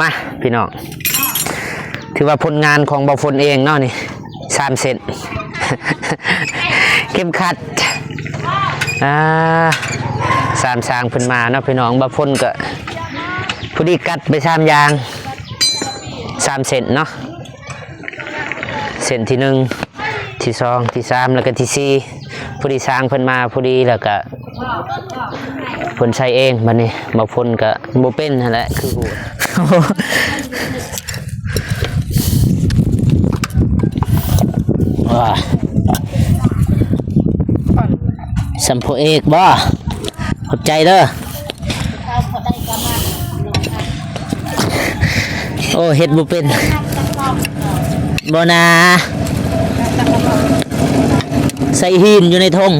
ມາພີ່ນ້ອງ ຖືວ່າຜົນງານຂອງບ່າວຝົນເອງເນາະນີ້ ສາມເສັ້ນ ເຂັມຂັດ ອ່າ ສາມຊ່າງເພິ່ນມາເນາະພີ່ນ້ອງ. ບ່າວຝົນກໍພໍດີກັດໄປສາມຢ່າງ ສາມເສັ້ນເນາະ. ເສັ້ນທີໜຶ່ງ ທີສອງ ທີສາມ ແລ້ວກໍທີສີ່ ພໍດີຊ່າງເພິ່ນມາພໍດີ ແລ້ວກໍເພິ່ນໃສ່ເອງ. ບັດນີ້ບ່າວຝົນກໍບໍ່ເປັນຫັ້ນແຫຼະ ຄືຮູ້ ວ່າ ສຳໂພເອກບໍ່? ຂອບໃຈເດີ. ໂອ້ ເຮັດບໍ່ເປັນ ບໍ່ນາ ໃສ່ຫີນຢູ່ໃນຖົງ.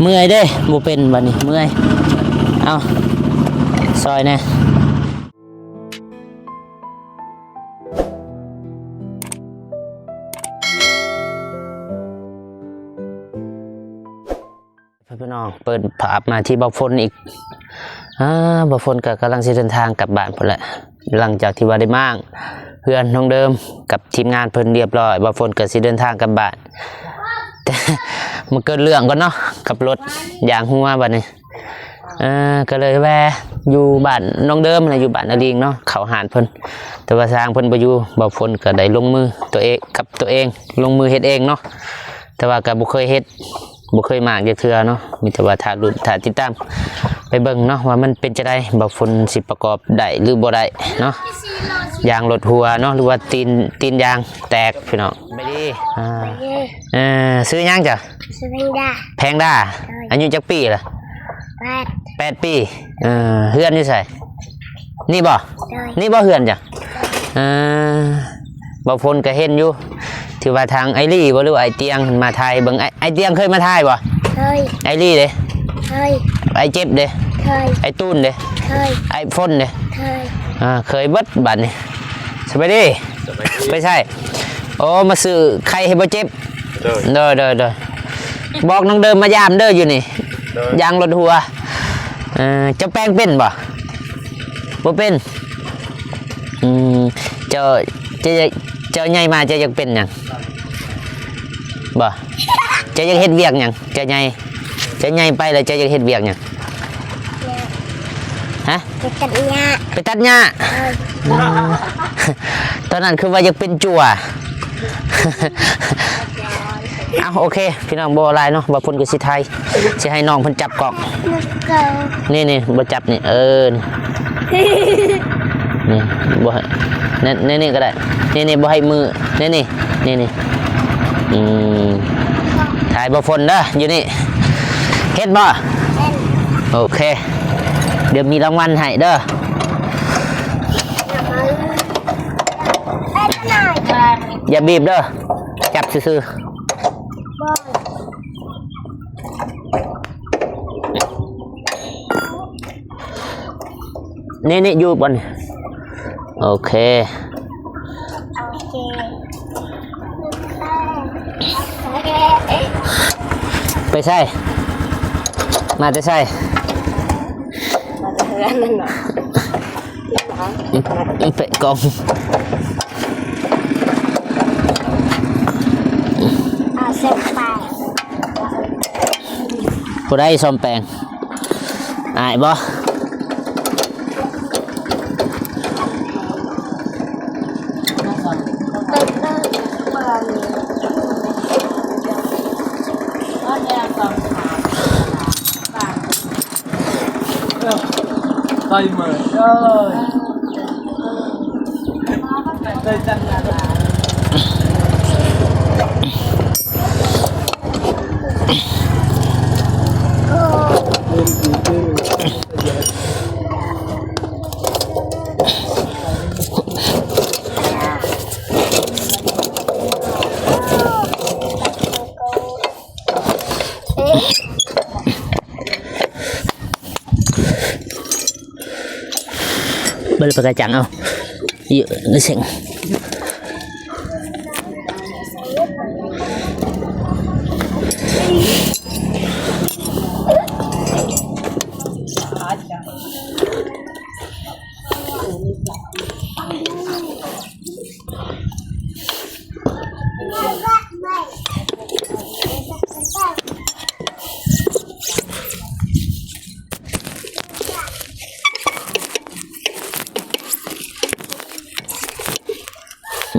ເມື່ອຍເດ້ ບໍ່ເປັນບັດນີ້ ເມື່ອຍ. ເອົາ ຊ່ອຍແດ່. ພີ່ນ້ອງ ເປີດພາບມາທີ່ບ່າວຝົນອີກ. ອ່າ ບ່າວຝົນກໍກຳລັງຊິເດີນທາງກັບບ້ານພຸ້ນແຫຼະ. ຫຼັງຈາກທີ່ວ່າໄດ້ມ້າງເຮືອນນ້ອງເດີມກັບທີມງານເພິ່ນຮຽບຮ້ອຍ ບ່າວຝົນກໍຊິເດີນທາງກັບບ້ານ ແຕ່ມາເກີດເລື່ອງກ່ອນເນາະ ກັບລົດຢາງຮົ່ວບັດນີ້. ເອີ ກໍເລີຍແວ່ຢູ່ບ້ານນ້ອງເດີມຫັ້ນແຫຼະ ຢູ່ບ້ານອາລີງເນາະ ເຂົ້າຮ້ານເພິ່ນ ແຕ່ວ່າຊ່າງເພິ່ນບໍ່ຢູ່ ບ່າວຝົນກໍໄດ້ລົງມືຕົວເອງ ກັບຕົວເອງ ລົງມືເຮັດເອງເນາະ. ແຕ່ວ່າກໍບໍ່ເຄີຍເຮັດ ບໍ່ເຄີຍມ້າງຈັກເທື່ອເນາະ ມີແຕ່ວ່າຖ້າລຸ້ນ ຖ້າຕິດຕາມໄປເບິ່ງເນາະ ວ່າມັນເປັນຈັ່ງໃດ ບ່າວຝົນຊິປະກອບໄດ້ຫຼືບໍ່ໄດ້ເນາະ. ຢາງລົດຮົ່ວເນາະ ຫຼືວ່າຕີນ ຕີນຢາງແຕກພີ່ນ້ອງ. ສະບາຍດີ ອ່າ ເອີ ຊື່ຫຍັງເຈົ້າ? ຊື່ແພງດາ. ແພງດາ ໂດຍ. ອາຍຸຈັກປີລະ? ແປດ ແປດປີ. ເອີ ເຮືອນຢູ່ໃສ? ນີ້ບໍ່? ໂດຍ. ນີ້ບໍ່ເຮືອນເຈົ້າ? ເອີ ບ່າວຝົນກໍເຫັນຢູ່ ທີ່ວ່າທາງອ້າຍລີບໍ່ ຫຼືອ້າຍຕຽງມາຖ່າຍໃຫ້ເບິ່ງ. ອ້າຍ ອ້າຍຕຽງເຄີຍມາຖ່າຍບໍ່? ເຄີຍ. ອ້າຍລີເດ້? ເຄີຍ. ອ້າຍເຈັບເດ້? ເຄີຍ. ອ້າຍຕູນເດ້? ເຄີຍ. ອ້າຍຝົນເດ້? ເຄີຍ. ອ່າ ເຄີຍເບິດບັດນີ້. ສະບາຍດີ. ສະບາຍດີ. ໄປໃສ? ໂອ້ ມາຊື້ໄຂ່ໃຫ້ບໍ່ເຈັບ. ໂດຍ ໂດຍ ໂດຍ ໂດຍ. ບອກນ້ອງເດີມມາຢາມເດີຢູ່ນີ້. ໂດຍ. ຢາງລົດຮົ່ວ. ເອີ ເຈົ້າແປງເປັນບໍ່? ບໍ່ເປັນ. ອືມ ເຈົ້າ ເຈົ້າ ເຈົ້າໃຫຍ່ມາເຈົ້າຢາກເປັນຫຍັງ? ບໍ່ ເຈົ້າຢາກເຮັດວຽກຫຍັງ? ເຈົ້າໃຫຍ່ ເຈົ້າໃຫຍ່ໄປແລ້ວເຈົ້າຢາກເຮັດວຽກຫຍັງ? ຮະ? ໄປຕັດຫຍ້າ. ໄປຕັດຫຍ້າ. ເອີ ຕອນນັ້ນຄືວ່າຢາກເປັນຈົວ. ເອົາ ໂອເຄ ພີ່ນ້ອງ ບໍ່ຫຼາຍເນາະ ບ່າວຝົນກໍຊິຖ່າຍ ຊິໃຫ້ນ້ອງເພິ່ນຈັບກ້ອງ. ນີ້ໆ ບໍ່ຈັບນີ້ ເອີ ນີ້ ບໍ່ໃຫ້ ນີ້ ນີ້ກໍໄດ້ ນີ້ໆ ບໍ່ໃຫ້ມື ນີ້ໆ ນີ້ໆ. ອືມ ຖ່າຍບ່າວຝົນເດີ ຢູ່ນີ້ ເຫັນບໍ່? ໂອເຄ ດຽວມີລາງວັນໃຫ້ເດີ. ຢ່າບີບເດີ ຈັບຊື່ໆ. ນີ້ໆ ຢູ່ບ່ອນນີ້. ໂອເຄ ໂອເຄ. ໄປໃສ? ມາແຕ່ໃສ? ມາແຕ່ເຮືອນນັ້ນນະ. ເປະກອງ ເອົາເສັ້ນໄປ. ຜູ້ໃດສ້ອມແປງ? ອ້າຍບໍ່? ໄດ້ເໝີດເດີ ໄດ້ຈັງນະ. ເບິ່ງປາກກະຈັງເອົາ ຢູ່ໃນເສັງ.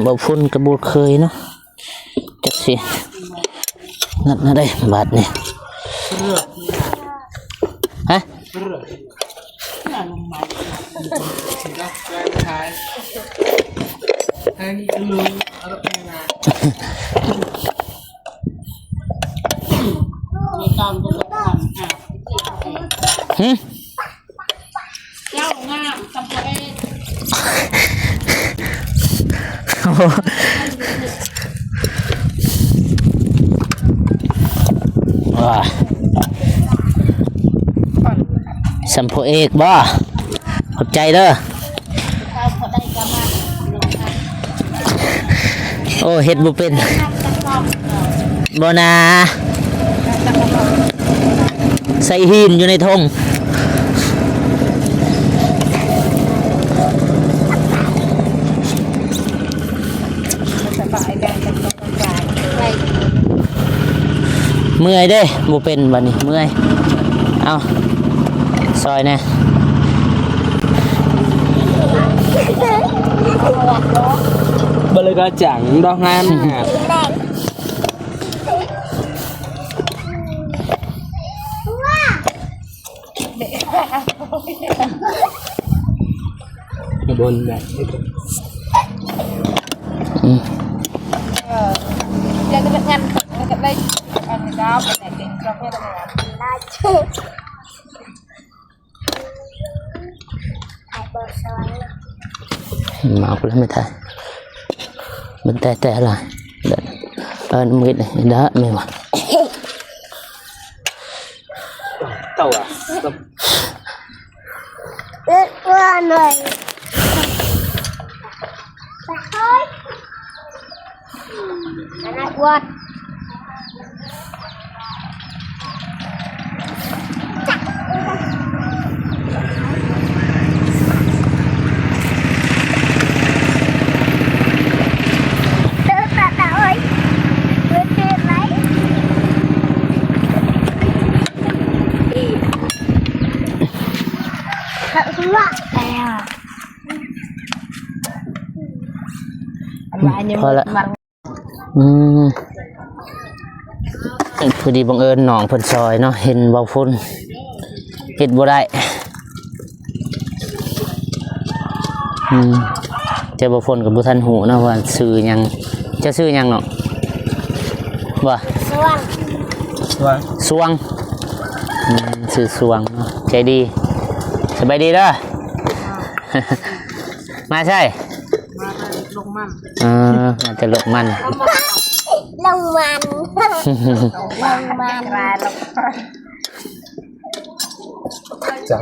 ບໍ່ຝຸ່ນກໍບໍ່ເຄີຍເນາະ ຈັກຊິນັດແນວໃດບາດນີ້ ຮະ? ຫຶ? ເຈົ້າງາມສ່ຳພໍ່ເອກ ວ້າ ສ່ຳພໍ່ເອກບໍ? ຂອບໃຈເດີ. ໂອ້ ເຮັດບໍ່ເປັນ ບໍ່ນາ ໃສ່ຫີນຢູ່ໃນຖົງ. ເມື່ອຍເດ້ ບໍ່ເປັນບາດນີ້ ເມື່ອຍ. ເອົາ ຊ່ອຍແດ່. ບໍ່ເລີຍກໍຈັງດອກງານ. ບົນແບບ ອືມ ເອີ ຢາກຈະເຮັດງານ ຢາກໄດ້ອັນດາວ ມາເອົາແລ້ວ ແມ່ໄທ ມັນແຕ່ໆ ຫຼາຍ ເອີ ນຳເຮັດໄດ້ແມ່ນບໍ່? ເຕົ້າອະ ເອີ ວ່າໜ້ອຍ ອັນນັ້ນກວດ. ພໍລະ. ອືມ ພໍດີບັງເອີນນ້ອງເພິ່ນຊ່ອຍເນາະ ເຫັນເວົ້າຝຸ່ນເຮັດບໍ່ໄດ້. ອືມ ແຕ່ເວົ້າຝົນກໍບໍ່ທັນຮູ້ເນາະວ່າຊື່ຫຍັງ. ເຈົ້າຊື່ຫຍັງເນາະ? ບໍ່ ສວງ ສວງ ສວງ. ອືມ ຊື່ສວງເນາະ ໃຈດີ. ສະບາຍດີເດີ. ມາໃສ? ມາແຕ່ລົງມັນ. ເອີ ມາແຕ່ລົງມັນ ລົງມັນ ລົງມັນ ຈັງ.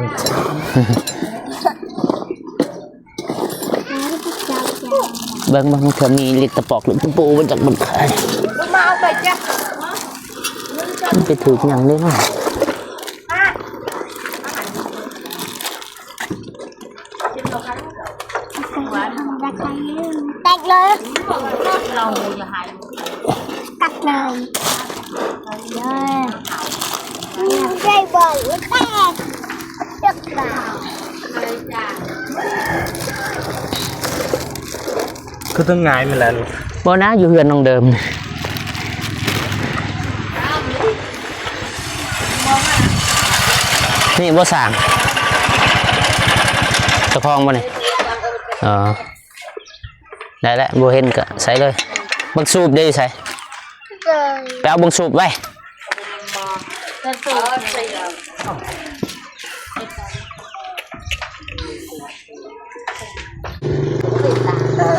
ເບິ່ງ ເບິ່ງເທື່ອມີລິດຕະປອກ ຫຼື ຕະປູ ມັນຈັກມັນຂາຍ. ມາເອົາໄປຈັບ ມັນໄປຖືກຫຍັງເດ້ເນາະ. ແຕກເລີຍ ຕັກເລີຍ ເອີ ໃສ່ບ່ອນແຕກ ຈັກບາດ. ຄືຕ້ອງຫງາຍແມ່ນແຫຼະ. ບໍ່ນະ ຢູ່ເຮືອນນ້ອງເດີມ. ນີ້ບໍ່ສ້າງ ເຈົ້າຂອງບໍ່ນີ້? ອໍ ໄດ້ແລ້ວ ບໍ່ເຫັນກໍໃສ່ເລີຍ. ບັກສູບເດ້ຢູ່ໃສ? ໄປເອົາບັກສູບໄວ້.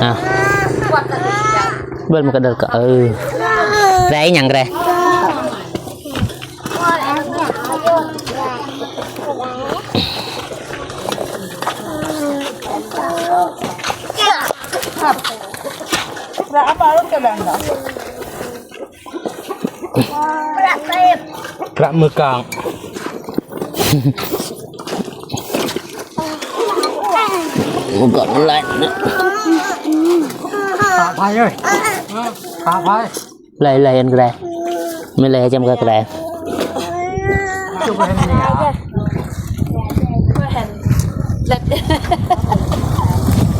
ອ່ະ ເບິ່ງມັນກະເດີກະ ເອີ ໄດ້ຫຍັງກະໄດ້. ພະມືກາງ ມືກາງມັນຫຼາຍນະ ປາໄພເອີຍ ປາໄພ ໄລ່ໆ ອັນກະໄດ້ ແມ່ນໄລ່ຈຳກັນກະໄດ້. ຄືບໍ່ເຫັນແລ້ວ ບໍ່ເຫັນແລ້ວ.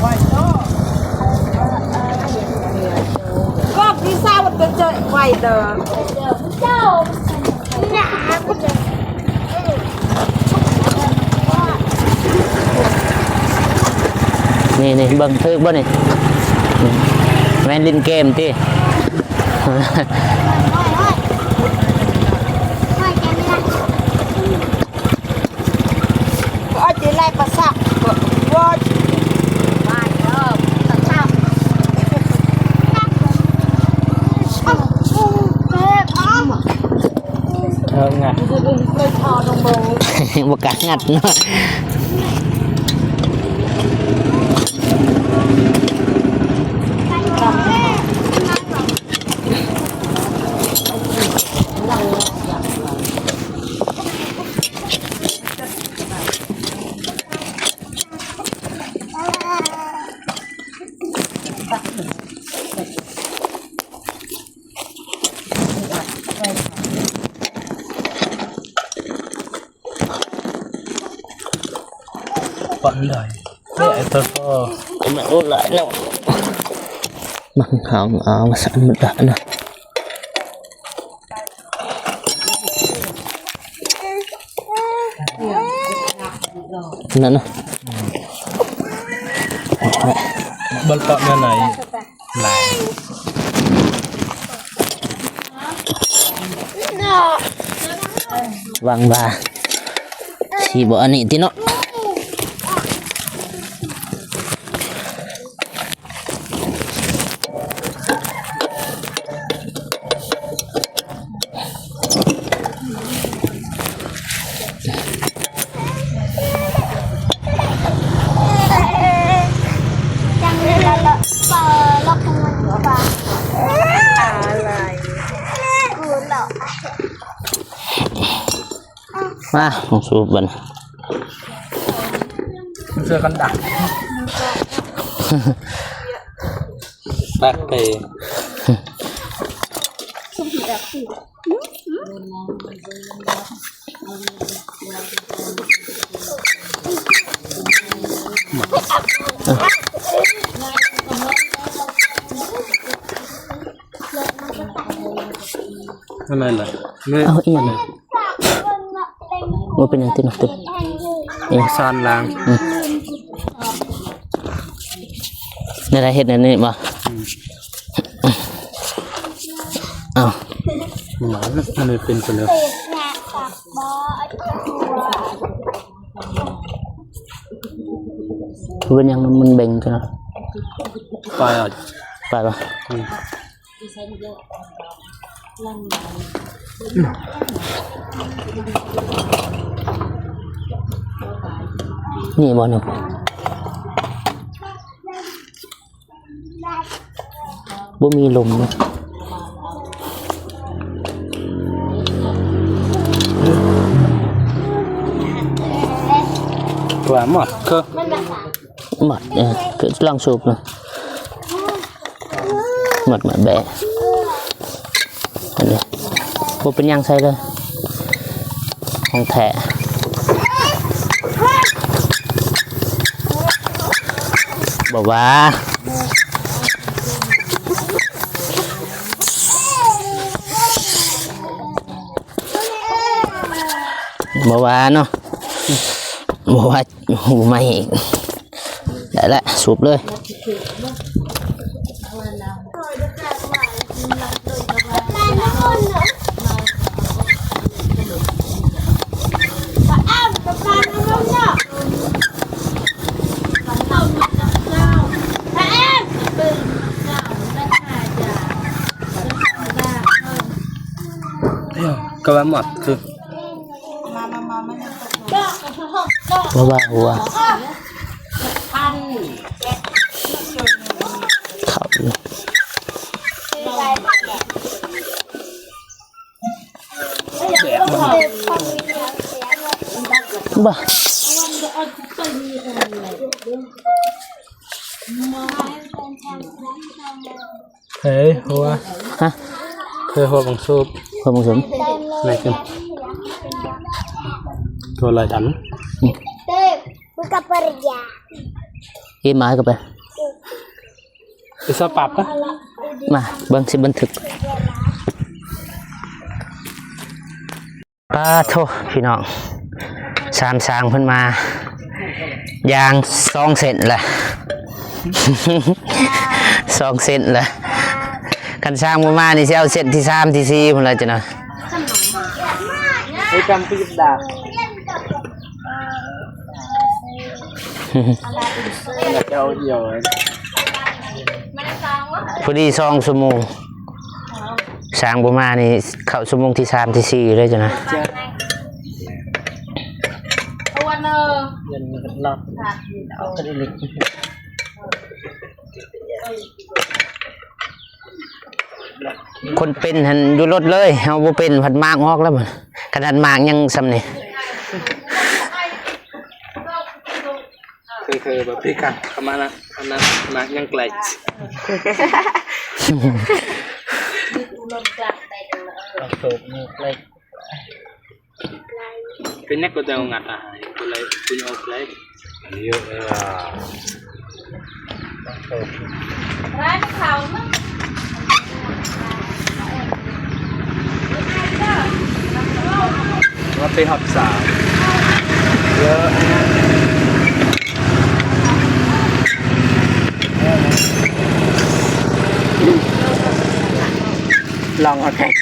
ໄວ້ໂຕ ໄປເດີ ນີ້ໆ ເບິ່ງຖືກບໍ່ນີ້? ແມ່ນຫຼິ້ນເກມຕິ? ເອີ ງັດ ບໍ່ກ້າງັດເນາະ. ປານໃດ ເອີ ເອີ ມັນໂອຫຼາຍແລ້ວ ມັນຫາງອາວສານມັນດານະ. ນັ້ນນະ ອືມ ບໍ່ເປາະແນວໃດຫຼາຍ ຫວັງວ່າຊິບໍ່ອັນນີ້ຕິເນາະ. ມາ ນ້ອງສູບບັດນີ້ ເສື້ອກັນດາວ ແປັກເປ ອັນນັ້ນລະ ເອົາອີ່ຫຍັງ? ບໍ່ເປັນຫຍັງຕິ ເນາະ ເຕັມ ເອ ສານລ້າງ ອືມ ແນວໃດເຮັດແນວນີ້ບໍ່? ອືມ ເອົາ ມັນເປັນໄປແລ້ວ ເປັນຫຍັງມັນເບັງຈັ່ງນັ້ນ? ໄປ ໄປບໍ່? ອືມ ນີ້ບໍ່ນີ້? ບໍ່ມີລົມເນາະ. ວ່າໝົດຄື ໝົດ ເອີ ຄືລອງສູບເນາະ ໝົດມາແບະ ອັນນີ້ບໍ່ເປັນຫຍັງໃສ່ເລີຍ ຂອງແທ້ ບໍ່ວ່າ ບໍ່ວ່າເນາະ ບໍ່ວ່າ ຫູໄໝ້ອີກ ໄດ້ລະ ສູບເລີຍ. ກະວ່າໝົດຄື ບໍ່ວ່າຫົວ ເຂົ້າຢູ່ ບໍ່ ເຮີຍ ຫົວ ຮະ ເຮີຍ ຫົວບັງສູບ ຫົວບັງສູບ ໄດ້ຂຶ້ນ ຕົວລາຍດຳ ອືມ ເອີ ມາໃຫ້ກັນໄປ ໄປຊອບປາບກະ ມາ ເບິ່ງຊິບັນທຶກ ປາໂທ້ ພີ່ນ້ອງ ສາມຊ່າງເພິ່ນມາ ຍ່າງສອງເສັ້ນລະ ສອງເສັ້ນລະ ຄັນຊ່າງບໍ່ມານີ້ຊິເອົາເສັ້ນທີສາມທີສີ່ພຸ້ນລະ ຈັ່ງນະ ໃຫ້ກຳປິດດາບ ເຈົ້າດຽວ ພໍດີສອງຊົ່ວໂມງ ຊ່າງບໍ່ມານີ້ເຂົ້າຊົ່ວໂມງທີສາມທີສີ່ເລີຍ ຈັ່ງນະ ເຈົ້າ ເຈົ້າ ເຈົ້າ ຄົນເປັນຫັ້ນຢູ່ລົດເລີຍ ເຮົາບໍ່ເປັນພັດມາກອອກແລ້ວ ຄັນຫັ້ນມາກຍັງຊ່ຳນີ້ ເຄີຍໆ ແບບຄືກັນ ປະມານນັ້ນ ອັນນັ້ນມາກຍັງໄກ ເປັນຫຍັງກໍຈະເອົາງັດອາຫານ ບໍ່ໄດ້ ບໍ່ອອກໄກ ອັນນີ້ເອີ ຮ້ານເຂົາເນາະ ວ່າໄປຮັບສາວ ເຍອະ ລອງເອົາແທ້. ເ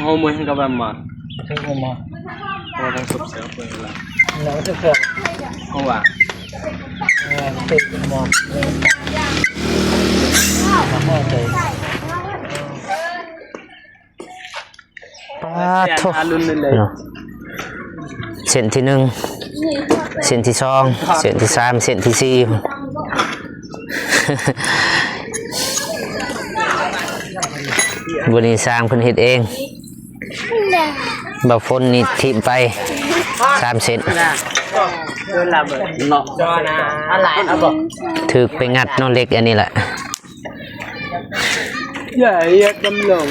ຮົາມື້ນີ້ກໍແບບວ່າ ຖືກບໍ່? ເຮົາຕ້ອງສົບເສືອເພິ່ນລະ ເຮົາຖືກເສືອ ເພາະວ່າ ເອີ ຖືກໝໍກ ເອີ ມາຮອດເລີຍ. ປາດໂທ້ ເນາະ ເສັ້ນທີໜຶ່ງ ເສັ້ນທີສອງ ເສັ້ນທີສາມ ເສັ້ນທີສີ່ ມື້ນີ້ຊ່າງເພິ່ນເຮັດເອງ ບ່າວຝົນນີ້ຖິ້ມໄປສາມເສັ້ນ ຖືກໄປງັດເນາະ ເຫຼັກອັນນີ້ແຫຼະ. ຢ່າເຮັດນຳຫຼວງ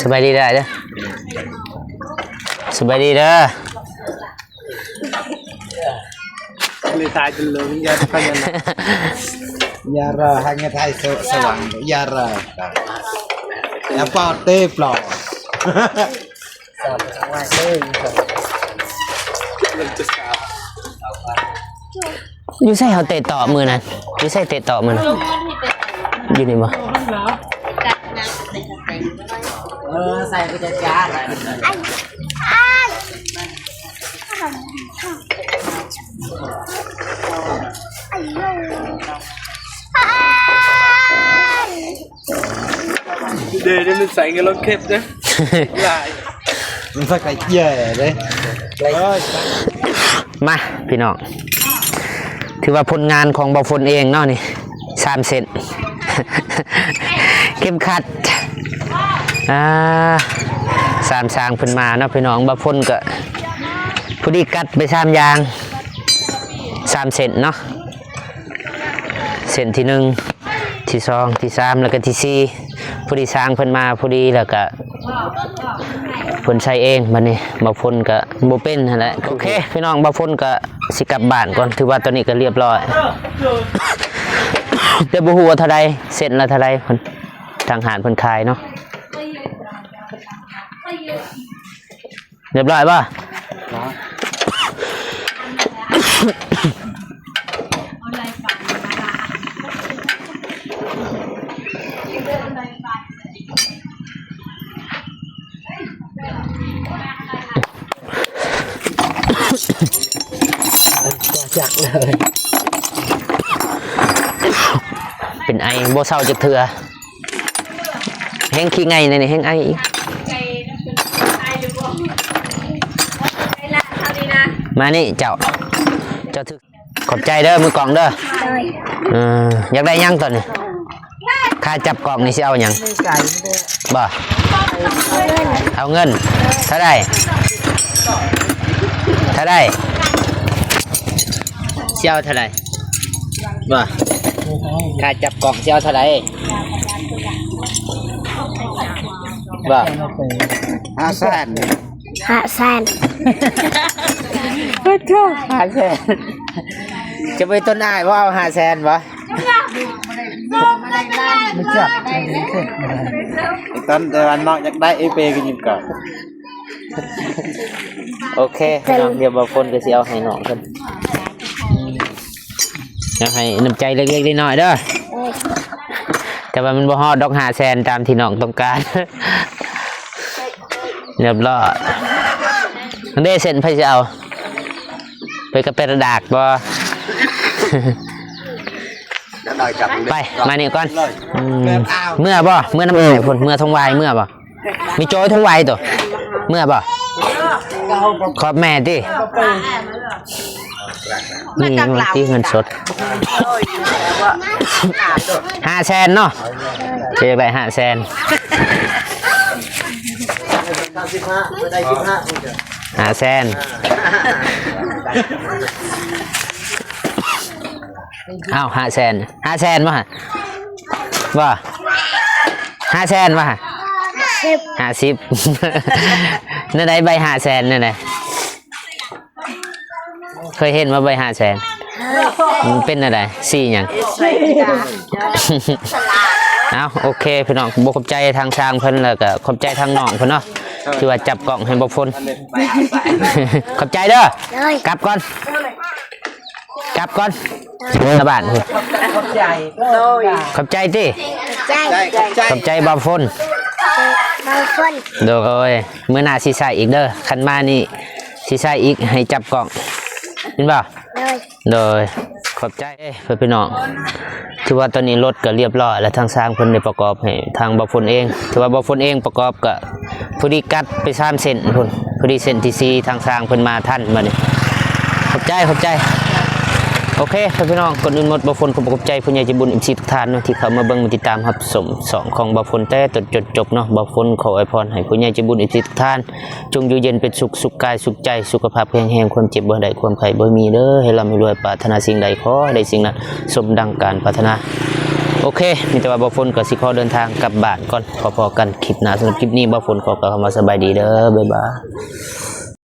ສະບາຍດີເດີ ສະບາຍດີເດີ. ເລີຍຖ່າຍຈົນເລີຍ ຢ່າ ຢ່າເລີຍ ໃຫ້ຖ່າຍສະຫວ່າງ ຢ່າເລີຍ ຢ່າປອດເຕະປອດ. ຢູ່ໃສເຮົາເຕະຕໍ່ມື້ນັ້ນ? ຢູ່ໃສເຕະຕໍ່ມື້ນັ້ນ? ຢູ່ນີ້ບໍ່? ເອີ ໃສ່ໄປຈັດການ ເດ້ ເດ້ ມັນໃສ່ເງິນລອດເຂັບເດ້ ຫຼາຍ ມັນໃສ່ໄກ່ເຈ້ຍເດ້. ມາພີ່ນ້ອງ ຖືວ່າຜົນງານຂອງບ່າວຝົນເອງເນາະນີ້ ສາມເສັ້ນ ເຂັມຂັດ ອ່າ ສາມຊ່າງເພິ່ນມາເນາະພີ່ນ້ອງ. ບ່າວຝົນກໍພໍດີກັດໄປສາມຢ່າງ ສາມເສັ້ນເນາະ. ເສັ້ນທີໜຶ່ງ ທີສອງ ທີສາມ ແລ້ວກໍທີສີ່ ພໍດີຊ່າງເພິ່ນມາພໍດີ ແລ້ວກໍເພິ່ນໃສ່ເອງ. ບັດນີ້ບ່າວຝົນກໍບໍ່ເປັນຫັ້ນແຫຼະ. ໂອເຄພີ່ນ້ອງ ບ່າວຝົນກໍຊິກັບບ້ານກ່ອນ ຖືວ່າຕອນນີ້ກໍລຽບຮ້ອຍ ແຕ່ບໍ່ຮູ້ວ່າເທົ່າໃດ ເສັ້ນລະເທົ່າໃດ ທາງຮ້ານເພິ່ນຂາຍເນາະ. ຮຽບຮ້ອຍບໍ່? ຈັກເລີຍ ເປັນໄອບໍ່ເຊົາຈັກເທື່ອ. ແຮງຂີ້ໄງ່ແນ່ນີ້ ແຮງໄອອີກ. ມານີ້ເຈົ້າ ເຈົ້າຖືກ ຂອບໃຈເດີ ມືກ້ອງເດີ. ເອີ ຢາກໄດ້ຫຍັງຕອນນີ້? ຄ່າຈັບກ້ອງນີ້ຊິເອົາຫຍັງ? ບໍ່ ເອົາເງິນ. ເທົ່າໃດ? ເທົ່າໃດ? ຊິເອົາເທົ່າໃດ? ບໍ່ ຄ່າຈັບກ້ອງຊິເອົາເທົ່າໃດ? ບໍ່ ຫ້າແສນ ຫ້າແສນ. ໂອ້ໂຫ ຫ້າແສນ ຈະໄປຕົ້ນອ້າຍບໍ່ ເອົາຫ້າແສນບໍ່? ບໍ່ຈັບ ຕອນແຕ່ວ່ານ້ອງຢາກໄດ້ເອເປກໍຍິງກ່ອນ. ໂອເຄ ພີ່ນ້ອງ ດຽວບ່າວຝົນກໍຊິເອົາໃຫ້ນ້ອງເພິ່ນ ເອົາໃຫ້ນ້ຳໃຈເລັກໆນ້ອຍໆເດີ. ແຕ່ວ່າມັນບໍ່ຮອດດອກຫ້າແສນຕາມທີ່ນ້ອງຕ້ອງການ. ຮຽບຮ້ອຍ. ເດ້ ເສັ້ນໃຜຊິເອົາ? ໄປກັບແປະດາກບໍ່? ໄປ ມານີ້ກ່ອນ. ອືມ ເມືອບໍ່? ເມືອນຳອ້າຍພຸ້ນ ເມືອທົ່ງວາຍ ເມືອບໍ່? ມີໂຈ້ທົ່ງວາຍໂຕ ເມືອບໍ່? ຂອບແມ່ຕິ. ນີ້ ເງິນສົດ ຫ້າແສນເນາະ ເຈົ້າຢາກໄດ້ຫ້າແສນ ຫ້າແສນ. ອ້າວ ຫ້າແສນ ຫ້າແສນບໍ່ຫະ? ບໍ່ ຫ້າແສນບໍ່ຫະ? ຫ້າສິບ ຫ້າສິບ. ແນວໃດໃບຫ້າແສນແນວໃດ? ເຄີຍເຫັນບໍ່ໃບຫ້າແສນ? ມັນເປັນແນວໃດ? ສີຫຍັງ? ເອົາ ໂອເຄ ພີ່ນ້ອງ ບໍ່ຂອບໃຈທາງຊ່າງເພິ່ນ ແລ້ວກໍຂອບໃຈທາງນ້ອງເພິ່ນເນາະ ທີ່ວ່າຈັບກ້ອງໃຫ້ບ່າວຝົນ. ຂອບໃຈເດີ. ໂດຍ ກັບກ່ອນ ກັບກ່ອນ ເມືອບ້ານພຸ້ນ. ຂອບໃຈ ໂດຍ ຂອບໃຈຕິ. ຂອບໃຈ ຂອບໃຈ ຂອບໃຈບ່າວຝົນ ບ່າວຝົນ. ໂດຍ ມື້ໜ້າຊິໃຊ້ອີກເດີ ຄັນມານີ້ຊິໃຊ້ອີກ ໃຫ້ຈັບກ້ອງ ເຫັນບໍ່? ໂດຍ ໂດຍ ຂອບໃຈເດ້ ເພື່ອນພີ່ນ້ອງ. ຖືວ່າຕອນນີ້ລົດກໍຮຽບຮ້ອຍແລ້ວ ທາງຊ່າງເພິ່ນໄດ້ປະກອບໃຫ້ທາງບ່າວຝົນເອງ. ຖືວ່າບ່າວຝົນເອງປະກອບກໍພໍດີກັດໄປສາມເສັ້ນພຸ້ນ ພໍດີເສັ້ນທີສີ່ ທາງຊ່າງເພິ່ນມາທັນບັດນີ້. ຂອບໃຈ ຂອບໃຈ. ໂອເຄ ເພື່ອນພີ່ນ້ອງ ກ່ອນອື່ນໝົດ ບ່າວຝົນຂໍຂອບໃຈຜູ້ໃຫຍ່ໃຈບຸນ ເອັຟຊີ ທຸກທ່ານເນາະ ທີ່ເຂົ້າມາເບິ່ງ ມາຕິດຕາມຮັບຊົມຊ່ອງຂອງບ່າວຝົນແຕ່ຕົ້ນຈົນຈົບເນາະ. ບ່າວຝົນຂໍອວຍພອນໃຫ້ຜູ້ໃຫຍ່ໃຈບຸນ ເອັຟຊີ ທຸກທ່ານ ຈົ່ງຢູ່ເຢັນເປັນສຸກ ສຸກກາຍສຸກໃຈ ສຸຂະພາບແຂງແຮງ ຄວາມເຈັບບໍ່ໃຫ້ໄດ້ ຄວາມໄຂ້ບໍ່ໃຫ້ມີເດີ ໃຫ້ລ່ຳໃຫ້ລວຍ ປາດຖະໜາສິ່ງໃດຂໍໃຫ້ໄດ້ສິ່ງນັ້ນ ສົມດັ່ງການປາດຖະໜາ. ໂອເຄ ມີແຕ່ວ່າບ່າວຝົນກໍຊິຂໍເດີນທາງກັບບ້ານກ່ອນ ພໍ້ກັນຄລິບໜ້າ. ສຳລັບຄລິບນີ້ ບ່າວຝົນຂໍກ່າວຄຳວ່າສະບາຍດີເດີ ບາຍບາຍ.